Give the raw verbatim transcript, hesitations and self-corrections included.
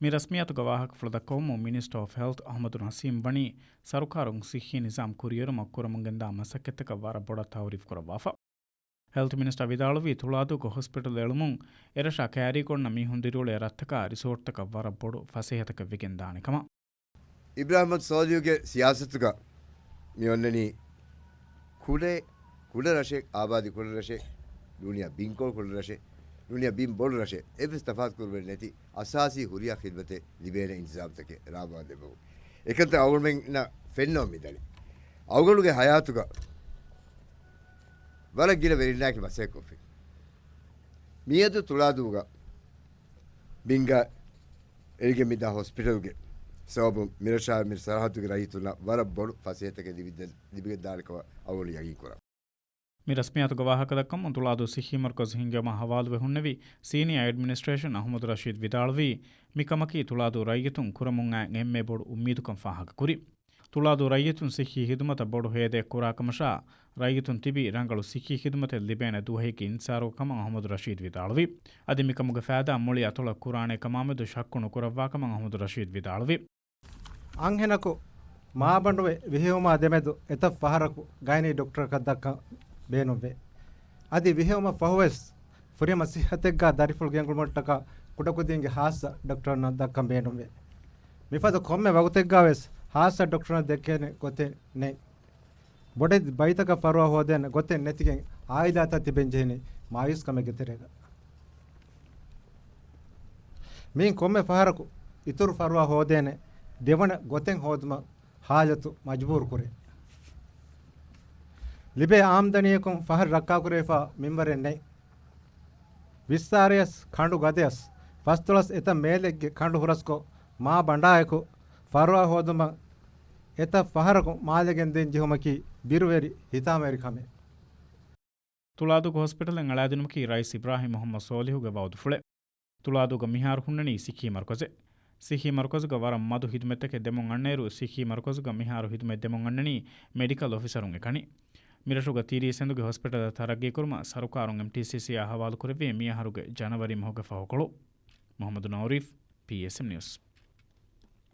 މި ރަސްމިއްޔާތުގަ ވާހަކަފުޅު ދައްކަވަމުން މިނިސްޓަރ އޮފް ހެލްތް އަހްމަދު ނަސީމް ވަނީ ސަރުކާރުން ސިއްހީ ނިޒާމް ކުރިއެރުމަށް ކުރަމުންގެންދާ މަސައްކަތްތަކަށް ވަރަށް ބޮޑަށް ތައުރީފް ކުރައްވާފަ. ހެލްތް މިނިސްޓަރ ވިދާޅުވީ ތުޅާދޫގެ ހޮސްޕިޓަލް އެޅުމުން އެރަށާ ކައިރީގަ އޮންނަ މީހުން ދިރިއުޅޭ ރަށްތަކާ ރިސޯޓްތަކަށް ވަރަށް ބޮޑު ފަސޭހަތަކެއް ވެގެންދާނެ ކަމަށް. އިބްރާހިމް ސޯލިހުގެ ސިޔާސަތުގަ މި އޮންނަނީ ކުޑަ، ކުޑަ ރަށެއް، އާބާދީ ކުޑަ ރަށެއް، ނޫނިޔާ ބިންކޮޅު ކުޑަ ރަށެއް، ނޫނިޔާ ބިން ބޮޑު ރަށެއް، އެއްވެސް ތަފާތު ކުރުމެއް ނެތި އަސާސީ ހުރިހާ ޚިދްމަތެއް ލިބޭނެ އިންތިޒާމްތަކެއް ރާވާން ދެއްވަމުން. އެކަންތައް އަޅުގަނޑުމެންނަށް ފެންނަމުން މިދަނީ. އަޅުގަނޑުގެ ހަޔާތުގަ ވަރަށް ގިނަ ވެރިންނާއެކު މަސައްކަތްކޮށްފި. މިއަދު ތުޅާދޫގަ ބިންގަ އެރިގެން މިދާ ހޮސްޕިޓަލްގެ ސަބަބުން މިރަށާ މި ސަރަހައްދުގެ ރައްޔިތުންނަށް ވަރަށް ބޮޑު ފަސޭހަތަކެއް ލިބިދެ-، ލިބިގެންދާނެ ކަމަށް އަޅުގަނޑު ޔަގީން ކުރަން. މި ރަސްމިއްޔާތުގަ ވާހަކަ ދައްކަމުން ތުޅާދޫ ސިއްހީ މަރުކަޒު ހިންގެވުމާ ހަވާލުވެ ހުންނެވި ސީނިއާ އެޑްމިނިސްޓްރޭޝަން އަހުމަދު ރަޝީދު ވިދާޅުވީ، މިކަމަކީ ތުޅާދޫ ރައްޔިތުން ކުރަމުން އައި އެންމެ ބޮޑު އުއްމީދުކަން ފާހަގަކުރި. ތުޅާދޫ ރައްޔިތުން ސިއްހީ ހިދުމަތަށް ބޮޑު ހޭދައެއް ކުރާކަމަށާ، ރައްޔިތުން ތިބީ ރަނގަޅު ސިއްހީ ހިދުމަތެއް ލިބޭނެ ދުވަހެއްގެ އިންތިޒާރުގަ ކަމަށް އަހުމަދު ރަޝީދު ވިދާޅުވި. އަދި މިކަމުގެ ފައިދާ މުޅި އަތޮޅަށް ކުރާނޭ ކަމާމެދު ޝައްކު ނުކުރައްވާކަމަށް އަހުމަދު ރަޝީދު ވިދާޅުވި. އަންހެނަކު މާބަނޑުވެ ވިހެއުމާ ދެމެދު އެތައް ފަހަރަކު ގައިނީ ޑޮކްޓަރަކަށް ދައްކަން ބޭނުންވޭ. އަދި ވިހެއުމަށް ފަހުވެސް ފުރިހަމަ ސިއްހަތެއްގާ ދަރިފުޅު ގެންގުޅުމަށްޓަކާ ކުޑަކުދިންގެ ހާއްސަ ޑޮކްޓަރުންނަށް ދައްކަން ބޭނުންވޭ. މިފަދަ ކޮންމެ ވަގުތެއްގާވެސް ހާއްސަ ޑޮކްޓަރުންނަށް ދެކޭނެ ގޮތެއް ނެތް. ބޮޑެތި ބައިތަކަށް ފަރުވާ ހޯދޭނެ ގޮތެއް ނެތިގެން އާއިލާތައް ތިބެން ޖެހެނީ މާޔޫސްކަމެއްގެ ތެރޭގަ. މިއިން ކޮންމެ ފަހަރަކު އިތުރު ފަރުވާ ހޯދޭނެ ދެވަނަ ގޮތެއް ހޯދުމަށް ހާލަތު މަޖުބޫރު ކުރޭ. ލިބޭ އާމްދަނީއަކުން ފަހަރު ރައްކާކުރެވިފާ މިންވަރެއް ނެތް. ވިއްސާރަޔަސް ކަނޑު ގަދަޔަސް ފަސްދޮޅަސް އެތައް މޭލެއްގެ ކަނޑު ހުރަސްކޮށް، މާ ބަނޑާއެކު ފަރުވާ ހޯދުމަށް އެތައް ފަހަރަކު މާލެގެން ދޭން ޖެހުމަކީ ބިރުވެރި ހިތާމަވެރި ކަމެއް. ތުޅާދޫގެ ހޮސްޕިޓަލެއް އަޅާދިނުމަކީ ރައީސް އިބްރާހިމް މުހައްމަދު ސޯލިހުގެ ވައުދުފުޅެއް. ތުޅާދޫގަ މިހާރު ހުންނަނީ ސިއްހީ މަރުކަޒެއް. ސިއްހީ މަރުކަޒުގަ ވަރަށް މަދު ހިދުމަތްތަކެއް ދެމުން އަންނައިރު، ސިއްހީ މަރުކަޒުގަ މިހާރު ހިދުމަތް ދެމުން އަންނަނީ މެޑިކަލް އޮފިސަރުން އެކަނި. މިރަށުގަ ތިރީސް އެނދުގެ ހޮސްޕިޓަލެއް ތަރައްގީކުރުމަށް ސަރުކާރުން އެމްޓީސީސީއާ ހަވާލުކުރެއްވީ މިއަހަރުގެ ޖަނަވަރީ މަހުގެ ފަހުކޮޅު. މުހައްމަދު ނައުރީފް، ޕީއެސްއެމް ނިއުސް.